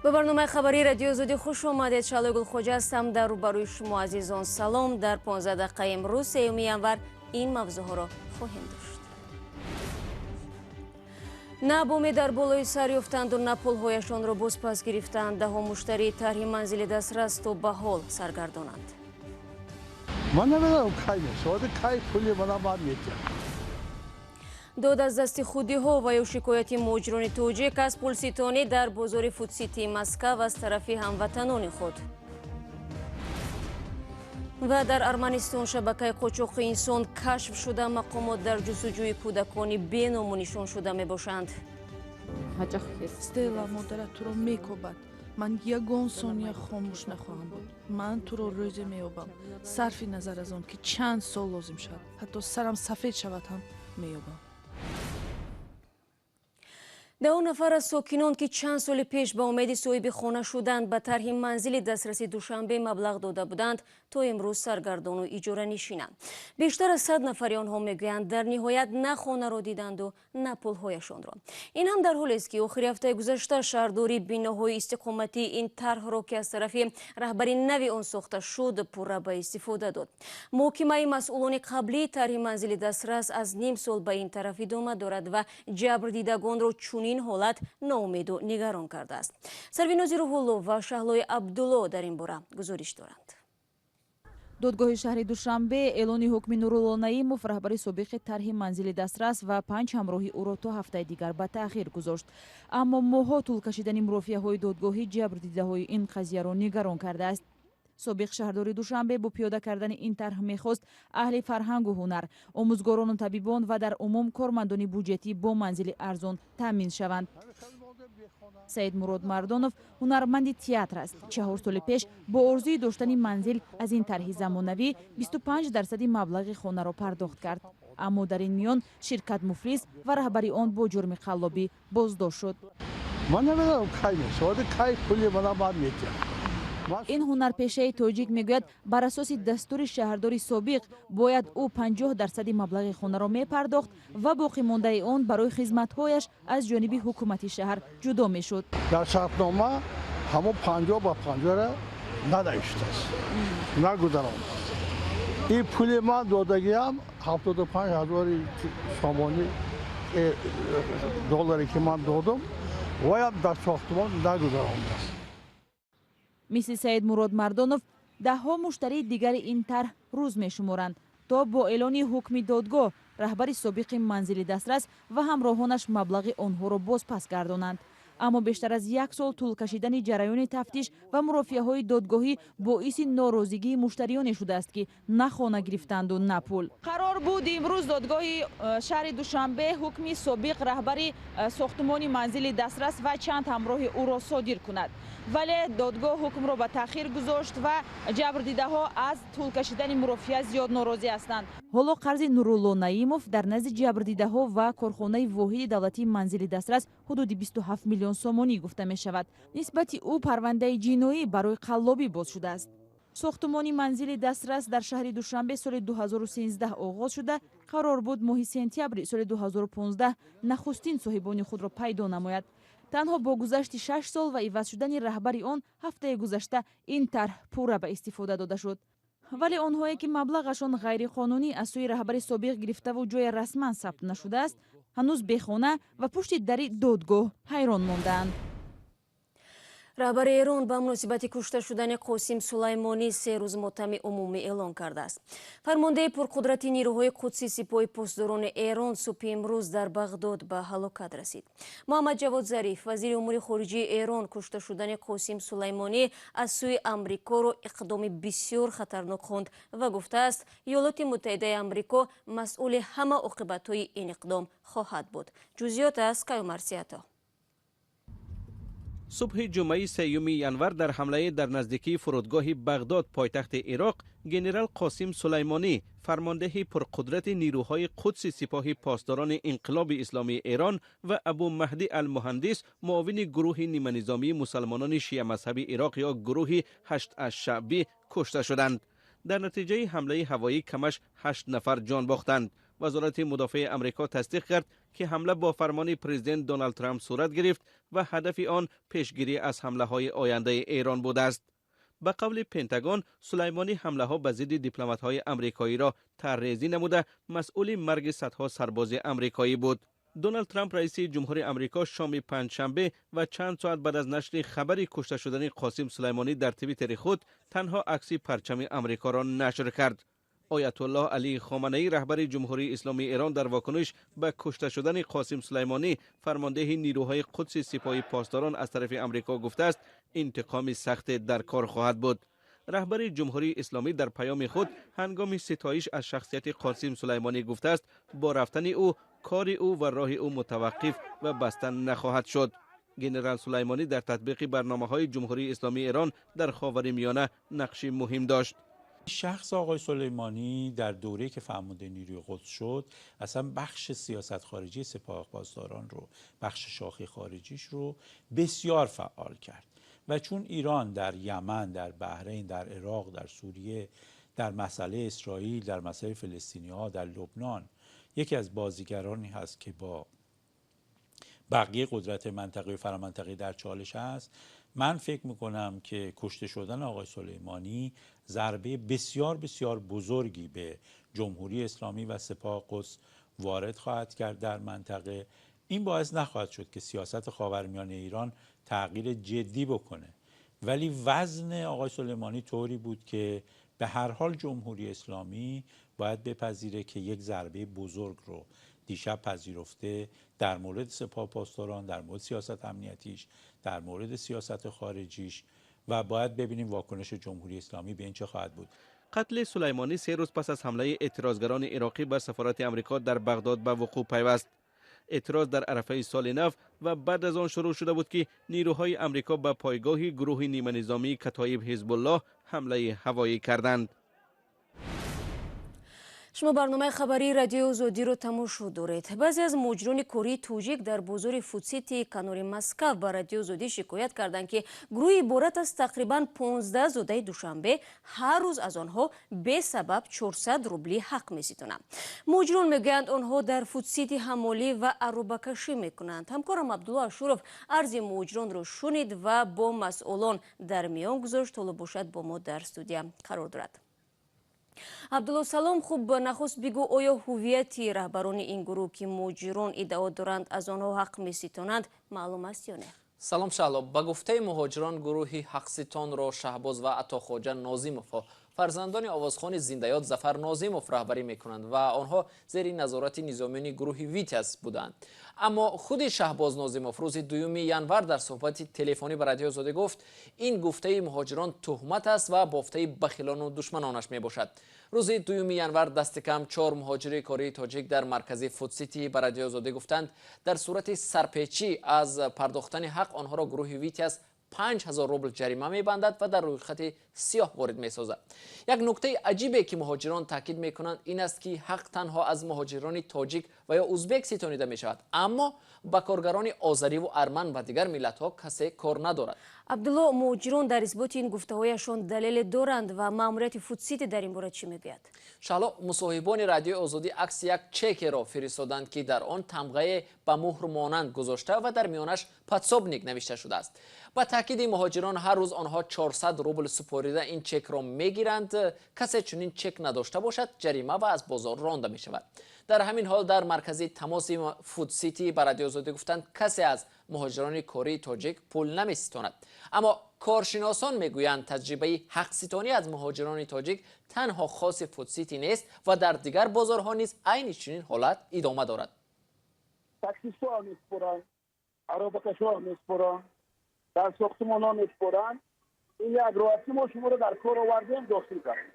Ба барномаи хабарии Радиои Озодӣ хуш омадед. Шаҳлои Гулхоҷа ҳастам дар рӯбарӯи шумо азизон. Салом. Дар 15 дақиқаи имрӯз, 3 январ, ин мавзӯъҳоро хоҳем дошт. На боме дар болои сар ёфтанду, на пулҳояшонро боз пас гирифтанд. Даҳо муштарии тарҳи манзили дастрас то ба ҳол саргардонанд. Ман намедонам, кай мешавад, кай пули мана ман метиҳам. Дод аз дасти худиҳо ва ё шикояти муҳоҷирони тоҷик аз пулситонӣ дар бозори Фудситии Москав аз тарафи ҳамватанони худ. Ва дар Арманистон шабакаи қочоқи инсон кашф шуда, мақомот дар ҷустуҷӯи кӯдакони беному нишон шуда мебошанд. Стелла, модарат туро мекобад. Ман ягон сония хомӯш нахоҳам буд. Ман туро рӯзе меёбам, сарфи назар аз он ки чанд сол лозим шавад, ҳатто сарам сафед шавад ҳам, меёбам. 10 нафар аз сокинон, ки чанд соли пеш ба умеди соҳиби хона шуданд ба тарҳи манзили дастраси Душанбе маблағ дода буданд, то имрӯз саргардону иҷоранишинанд. Бештар аз 100 нафари онҳо мегӯянд, дар ниҳоят на хонаро диданду, на пулҳояшонро. Ин ҳам дар ҳолест, ки охири ҳафтаи гузашта шаҳрдорӣ биноҳои истиқоматии ин тарҳро, ки аз тарафи раҳбари нави он сохта шуд, пурра ба истифода дод. Муҳокимаи масъулони қаблии тарҳи манзили дастрас аз ним сол ба ин тараф идома дорад ва ҷабрдидагонро чунин ҳолат ноумеду нигарон кардааст. Сарвинози Рӯҳулло ва Шаҳлои Абдулло дар ин бора гузориш доранд. Додгоҳи шаҳри Душанбе эълони ҳукми Нурулло Наимов, раҳбари собиқи тарҳи манзили дастрас, ва панҷ ҳамроҳи ӯро то ҳафтаи дигар ба таъхир гузошт. Аммо моҳҳо тӯл кашидани мурофиаҳои додгоҳӣ ҷабрдидаҳои ин қазияро нигарон кардааст. Собиқ шаҳрдори Душанбе бо пиёда кардани ин тарҳ мехост аҳли фарҳангу ҳунар, омӯзгорону табибон ва дар умум кормандони буҷетӣ бо манзили арзон таъмин шаванд. Саидмурод Мардонов ҳунарманди театр аст. 4 соли пеш бо орзуи доштани манзил аз ин тарҳи замонавӣ 25 дарсади маблағи хонаро пардохт кард. Аммо дар ин миён ширкат муфлис ва раҳбари он бо ҷурми қаллобӣ боздошт шуд. Ман намедонам, кай мешавад, кай пули мана ман метиҳам. Ин ҳунарпешаи тоҷик мегӯяд, бар асоси дастури шаҳрдори собиқ бояд ӯ 50 дарсади маблағи хонаро мепардохт ва боқимондаи он барои хизматҳояш аз ҷониби ҳукумати шаҳр ҷудо мешуд. Дар шартнома ҳамон 50 ба 50-ра нанавиштааст, нагузарондааст. Ин пули ман додагиам, 75 ҳазори сомонӣ, долларе ки ман додум, ваям дар сохтмон нагузарондааст. Мисли Саидмурод Мардонов, даҳҳо муштарии дигари ин тарҳ рӯз мешуморанд, то бо эълони ҳукми додгоҳ раҳбари собиқи манзили дастрас ва ҳамроҳонаш маблағи онҳоро боз пас гардонанд. Аммо бештар аз як сол тӯл кашидани ҷараёни тафтиш ва мурофиаҳои додгоҳӣ боиси норозигии муштариёне шудааст, ки на хона гирифтанду, на пул. Қарор буд имрӯз додгоҳи шаҳри Душанбе ҳукми собиқ раҳбари сохтумони манзили дастрас ва чанд ҳамроҳи ӯро содир кунад, вале додгоҳ ҳукмро ба таъхир гузошт ва ҷабрдидаҳо аз тӯл кашидани мурофиа зиёд норозӣ ҳастанд. Ҳоло қарзи Нурулло Наимов дар назди ҷабрдидаҳо ва корхонаи воҳиди давлатии манзили дастрас ҳудуди 27 миллион сомонӣ гуфта мешавад. Нисбати ӯ парвандаи ҷиноӣ барои қаллобӣ боз шудааст. Сохтумони манзили дастрас дар шаҳри Душанбе соли 2013 оғоз шуда, қарор буд моҳи сентябри соли 2015 нахустин соҳибони худро пайдо намояд. Танҳо бо гузашти 6 сол ва иваз шудани раҳбари он ҳафтаи гузашта ин тарҳ пурра ба истифода дода шуд. Вале онҳое, ки маблағашон ғайриқонунӣ аз сӯи раҳбари собиқ гирифтаву ҷоя расман сабт нашудааст, ҳанӯз бехона ва пушти дари додгоҳ ҳайрон мондаанд. Раҳбари Эрон ба муносибати кушта шудани Қосим Сулаймонӣ 3 рӯз мотами умумӣ эълон кардааст. Фармондеҳи пурқудрати нирӯҳои Қудси Сипоҳи Посдорони Эрон субҳи имрӯз дар Бағдод ба ҳалокат расид. Муҳаммад Ҷавод Зариф, вазири умури хориҷии Эрон, кушта шудани Қосим Сулаймонӣ аз сӯи Амрикоро иқдоми бисёр хатарнок хонд ва гуфтааст, Иёлоти Муттаҳидаи Амрико масъули ҳама оқибатҳои ин иқдом хоҳад буд. Ҷузъиёт аз Каюмарсиято. Субҳи ҷумъаи 3 январ дар ҳамлае дар наздикии фурудгоҳи Бағдод, пойтахти Ироқ, генерал Қосим Сулаймонӣ, фармондеҳи пурқудрати нирӯҳои Қудси Сипоҳи Посдорони Инқилоби Исломии Эрон, ва Абу Маҳдӣ Алмуҳандис, муовини гурӯҳи ниманизомии мусалмонони шиамазҳаби Ироқ ё гурӯҳи Ҳашд Ашшаъбӣ, кушта шуданд. Дар натиҷаи ҳамлаи ҳавоӣ камаш ҳашт нафар ҷон бохтанд. Вазорати мудофиаи Амрико тасдиқ кард, ки ҳамла бо фармони президент Доналд Трамп сурат гирифт ва ҳадафи он пешгирӣ аз ҳамлаҳои ояндаи Эрон будааст. Ба қавли Пентагон, Сулаймонӣ ҳамлаҳо ба зидди дипломатҳои амрикоиро тарҳрезӣ намуда, масъули марги садҳо сарбози амрикоӣ буд. Доналд Трамп, раиси ҷумҳури Амрико, шоми панҷшанбе ва чанд соат баъд аз нашри хабари кушта шудани Қосим Сулаймонӣ дар Твиттери худ танҳо акси парчами Амрикоро нашр кард. Оятуллоҳ Алӣ Хоманаӣ, раҳбари Ҷумҳурии Исломии Эрон, дар вокуниш ба кушта шудани Қосим Сулаймонӣ, фармондеҳи нирӯҳои Қудси Сипоҳи Посдорон, аз тарафи Амрико гуфтааст, интиқоми сахте дар кор хоҳад буд. Раҳбари Ҷумҳурии Исломӣ дар паёми худ ҳангоми ситоиш аз шахсияти Қосим Сулаймонӣ гуфтааст, бо рафтани ӯ кори ӯ ва роҳи ӯ мутаваққиф ва баста нахоҳад шуд. Генерал Сулаймонӣ дар татбиқи барномаҳои Ҷумҳурии Исломии Эрон дар Ховари Миёна нақши муҳим дошт. شخص آقای سلیمانی در دوره‌ای که فرمانده نیروی قدس شد، اصلا بخش سیاست خارجی سپاه پاسداران رو، بخش شاخه خارجیش رو بسیار فعال کرد و چون ایران در یمن، در بحرین، در عراق، در سوریه، در مسئله اسرائیل، در مسئله فلسطینی‌ها، در لبنان یکی از بازیگرانی هست که با بقیه قدرت منطقه و فرامنطقه در چالش هست، من فکر میکنم که کشته شدن آقای سلیمانی ضربه بسیار بسیار بزرگی به جمهوری اسلامی و سپاه قدس وارد خواهد کرد در منطقه. این باعث نخواهد شد که سیاست خاورمیانه ایران تغییر جدی بکنه، ولی وزن آقای سلیمانی طوری بود که به هر حال جمهوری اسلامی باید بپذیره که یک ضربه بزرگ رو دیشب پذیرفته در مورد سپاه پاسداران، در مورد سیاست امنیتیش، در مورد سیاست خارجیش و باید ببینیم واکنش جمهوری اسلامی به این چه خواهد بود. قتل سلیمانی 3 روز پس از حمله اعتراضگران عراقی بر سفارت امریکا در بغداد به وقوع پیوست. اعتراض در عرفه سال نو و بعد از آن شروع شده بود که نیروهای امریکا به پایگاه گروه نیمه نظامی کتایب حزب الله حمله هوایی کردند. Шумо барномаи хабарии Радиои Озодиро тамошо доред. Баъзе аз муҳоҷирони кории тоҷик дар бозори Фудсити канори Москав ба Радиои Озодӣ шикоят карданд, ки гурӯҳи иборат аз тақрибан 15 зодаи Душанбе ҳар рӯз аз онҳо бесабаб 400 рубли ҳақ меситонанд. Муҳоҷирон мегӯянд, онҳо дар Фудсити ҳамолӣ ва арӯбакашӣ мекунанд. Ҳамкорам Абдулло Ашуров арзи муҳоҷиронро шунид ва бо масъулон дар миён гузошт. Ҳоло бошад, бо мо дар студия қарор дорад. Абдулло, салом. Хуб, нахуст бигӯ, оё ҳуввияти раҳбарони ин гурӯҳ, ки муҳоҷирон иддао доранд аз онҳо ҳақ меситонанд, маълум аст ё не? Салом, Шаҳло. Ба гуфтаи муҳоҷирон, гурӯҳи ҳақситонро Шаҳбоз ва Атохоҷа Нозимовҳо, фарзандони овозхони зиндаёд Зафар Нозимов, раҳбарӣ мекунанд ва онҳо зери назорати низомиёни гурӯҳи Витяз буданд. Аммо худи Шаҳбоз Нозимов рӯзи 2 январ дар суҳбати телефонӣ ба Радиои Озодӣ гуфт, ин гуфтаи муҳоҷирон туҳмат аст ва бофтаи бахилону душманонаш мебошад. Рӯзи 2 январ дасти кам 4 муҳоҷири кории тоҷик дар маркази Фудсити ба Радиои Озодӣ гуфтанд, дар сурати сарпечӣ аз пардохтани ҳақ онҳоро гурӯҳи Витяз 5000 рубл ҷарима мебандад ва дар рӯйхати сиёҳ ворид месозад. Як нуктаи аҷибе, ки муҳоҷирон таъкид мекунанд, ин аст, ки ҳақ танҳо аз муҳоҷирони тоҷик ва ё узбек ситонида мешавад, аммо ба коргарони озариву арман ва дигар миллатҳо касе кор надорад. Абдулло, муҳоҷирон дар исботи ин гуфтаҳояшон далеле доранд ва маъмурияти Фудсити дар ин бора чӣ мегӯяд? Шаҳло, мусоҳибони Радиои Озодӣ акси як чекеро фиристоданд, ки дар он тамғае ба муҳр монанд гузошта ва дар миёнаш подсобник навишта шудааст. Ба таъкиди муҳоҷирон, ҳар рӯз онҳо 400 рубл супорида ин чекро мегиранд. Касе чунин чек надошта бошад, ҷарима ва аз бозор ронда мешавад. Дар ҳамин ҳол дар маркази тамоси Фудсити ба Радиои Озодӣ гуфтанд, касе аз муҳоҷирони кории тоҷик пул намеситонад. Аммо коршиносон мегӯянд, таҷрибаи ҳақситонӣ аз муҳоҷирони тоҷик танҳо хоси Фудсити нест ва дар дигар бозорҳо низ айни чунин ҳолат идома дорад. Таксистҳо месупоранд, аробакашҳо месупоранд, дар сохтмонҳо месупоранд. Ин як роҳ аст, ки мо шуморо дар кор овардем, дохил кардем.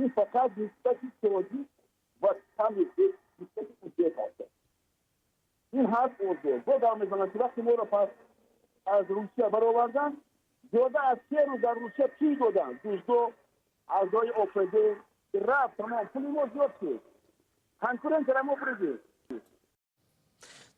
Ин фақат нисбати тоҷик ва ками нисбати узбек аст. Ин ҳаст озод. Бо гап мезананд, ки вақте моро пас аз Русия бароварданд, зиёда аз 3 рӯз дар Русия пул доданд. Дуздо, аъзои ОПД рафт, тамом пули мо зиёд шуд. Конкуренсияро мо буридем.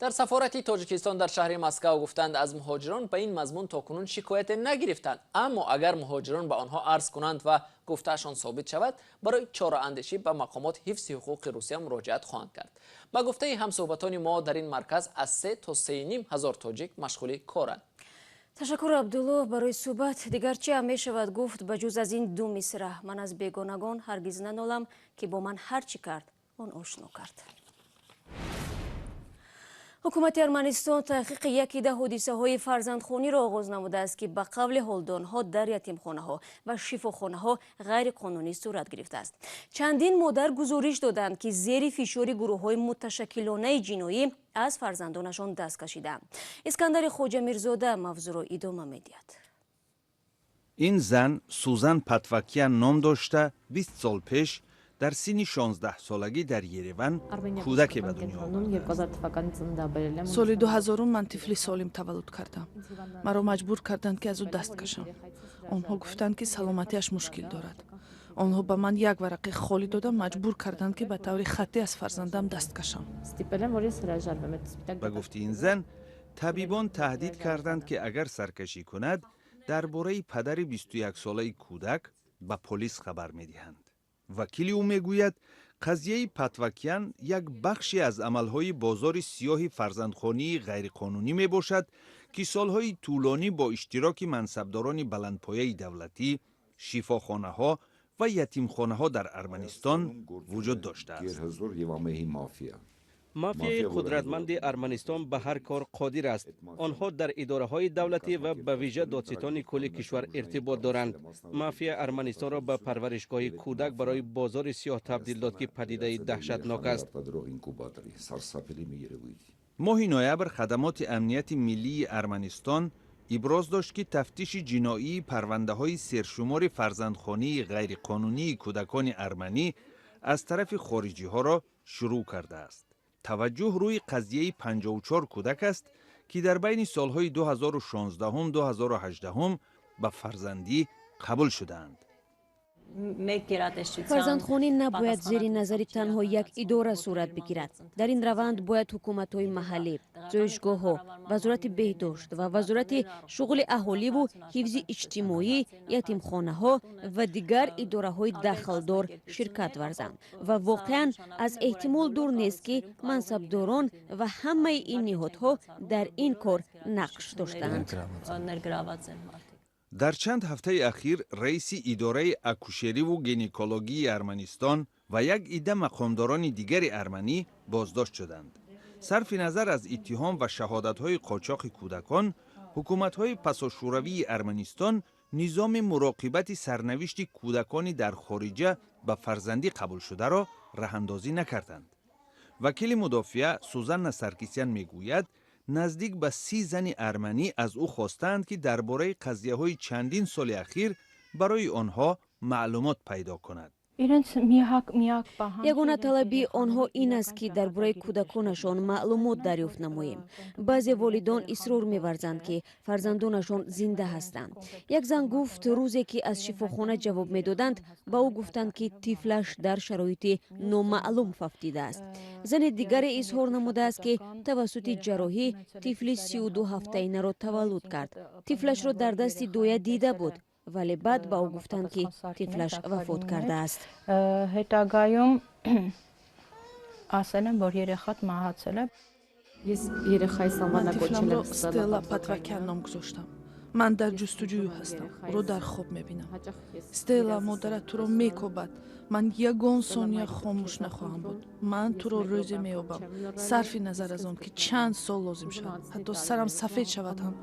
Дар сафорати Тоҷикистон дар шаҳри Москав гуфтанд, аз муҳоҷирон ба ин мазмун то кунун шикояте нагирифтанд, аммо агар муҳоҷирон ба онҳо арз кунанд ва гуфтаашон собит шавад, барои чораандешӣ ба мақомот ҳифзи ҳуқуқи Русия муроҷиат хоҳанд кард. Ба гуфтаи ҳамсӯҳбатони мо, дар ин марказ аз 3 то 3,5 ҳазор тоҷик машғули коранд. Ташаккур, Абдулло, барои суҳбат. Дигар чӣ ҳам мешавад гуфт ба ҷуз аз ин ду мисра: ман аз бегонагон ҳаргиз нанолам, ки бо ман ҳар чӣ кард, он ошно кард. Ҳукумати Арманистон таҳқиқи яке да ҳодисаҳои фарзандхониро оғоз намудааст, ки ба қавли ҳолдонҳо дар ятимхонаҳо ва шифохонаҳо ғайриқонунӣ сурат гирифтааст. Чандин модар гузориш доданд, ки зери фишори гурӯҳҳои муташаккилонаи ҷиноӣ аз фарзандонашон даст кашидаанд. Искандари Хоҷамирзода мавзӯъро идома медиҳад. Ин зан Сузан Патвакян ном дошта, 20 сол пеш дар синни 16-солагӣ дар Ереван кӯдаке ба дунё овард. Соли 2000 ман тифли солим таваллуд кардам. Маро маҷбур карданд, ки аз ӯ даст кашам. Онҳо гуфтанд, ки саломатиаш мушкил дорад. Онҳо ба ман як варақаи холӣ дода, маҷбур карданд, ки ба таври хаттӣ аз фарзандам даст кашам. Ба гуфти ин зан, табибон таҳдид карданд, ки агар саркашӣ кунад, дар бораи падари 21-солаи кӯдак ба полис хабар медиҳанд. Вакили ӯ мегӯяд, қазияи Патвакян як бахше аз амалҳои бозори сиёҳи фарзандхонии ғайриқонунӣ мебошад, ки солҳои тӯлонӣ бо иштироки мансабдорони баландпояи давлатӣ, шифохонаҳо ва ятимхонаҳо дар Арманистон вуҷуд доштааст. Мафияи қудратманди Арманистон ба ҳар кор қодир аст. Онҳо дар идораҳои давлатӣ ва ба вижа додситони кулли кишвар иртибот доранд. Мафия Арманистонро ба парваришгоҳи кӯдак барои бозори сиёҳ табдил дод, ки падидаи даҳшатнок аст. Моҳи ноябр хадамоти амнияти миллии Арманистон иброз дошт, ки тафтиши ҷиноии парвандаҳои сершумори фарзандхонии ғайриқонунии кӯдакони арманӣ аз тарафи хориҷиҳоро шурӯъ кардааст. Таваҷҷӯҳ рӯи қазияи 54 кӯдак аст, ки дар байни солҳои 2016-2018 ба фарзандӣ қабул шудаанд. Фарзандхонӣ набояд зери назари танҳо як идора сурат бигирад. Дар ин раванд бояд ҳукуматҳои маҳаллӣ, зоишгоҳҳо, Вазорати беҳдошт ва Вазорати шуғли аҳоливу ҳифзи иҷтимоӣ, ятимхонаҳо ва дигар идораҳои дахлдор ширкат варзанд. Ва воқеан аз эҳтимол дур нест, ки мансабдорон ва ҳамаи ин ниҳодҳо дар ин кор нақш доштаанд. Дар чанд ҳафтаи ахир раиси идораи акушериву гинекологии Арманистон ва як идда мақомдорони дигари арманӣ боздошт шуданд. Сарфи назар аз иттиҳом ва шаҳодатҳои қочоқи кӯдакон, ҳукуматҳои пасошӯравии Арманистон низоми муроқибати сарнавишти кӯдакони дар хориҷа ба фарзандӣ қабулшударо раҳандозӣ накарданд. Вакили мудофиа Сузанна Саркисян мегӯяд, наздик ба 30 зани арманӣ аз ӯ хостаанд, ки дар бораи қазияҳои чандин соли ахир барои онҳо маълумот пайдо кунад. Ягона талабии онҳо ин аст, ки дар бораи кӯдаконашон маълумот дарёфт намоем. Баъзе волидон исрор меварзанд, ки фарзандонашон зинда ҳастанд. Як зан гуфт, рӯзе ки аз шифохона ҷавоб медоданд, ба ӯ гуфтанд, ки тифлаш дар шароити номаълум фавтидааст. Зани дигаре изҳор намудааст, ки тавассути ҷарроҳӣ тифли 32 ҳафтаинаро таваллуд кард. Тифлашро дар дасти доя дида буд, вале баъд ба ӯ гуфтанд, ки тифлаш вафот кардааст. Հետագայում ասել են, որ երեխադ մահացել է։ Ես երեխայիս անվանակոչել եմ Ստելա Патвакян ном гузоштам. Ман дар ҷустуҷӯю ҳастам, ӯро дар хоб мебинам. Стелла, модарат туро мекобад. Ман ягон сония хомӯш нахоҳам буд. Ман туро рӯзе меёбам, сарфи назар аз он ки чанд сол лозим шавад, ҳатто сарам сафед шавад ҳам.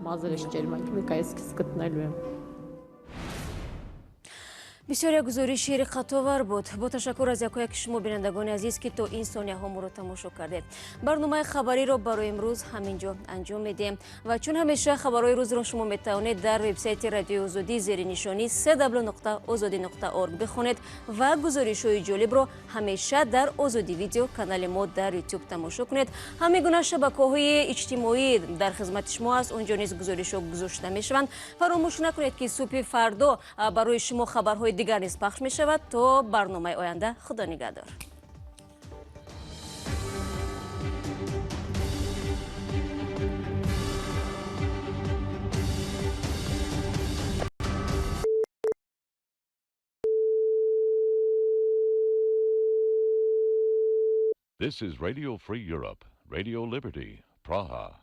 Бисёр як гузориши риқатовар буд. Бо ташаккур аз якояки шумо, бинандагони азиз, ки то ин сонияҳо моро тамошо кардед. Барномаи хабариро барои имрӯз ҳамин ҷо анҷом медиҳем ва чун ҳамеша хабарҳои рӯзро шумо метавонед дар вебсайти Радиои Озодӣ зери нишонии cw.ozodi.org бихонед ва гузоришҳои ҷолибро ҳамеша дар Озодӣ Видео, канали мо дар Ютуб, тамошо кунед. Ҳамин гуна шабакаҳои иҷтимоӣ дар хизмати шумо аст, унҷо низ гузоришҳо гузошта мешаванд. Фаромӯш накунед, ки субҳи фардо барои шумо хабарҳои дигар низ пахш мешавад. То барномаи оянда, Худо нигаҳдор. This is Radio Free Europe, Radio Liberty, Praha.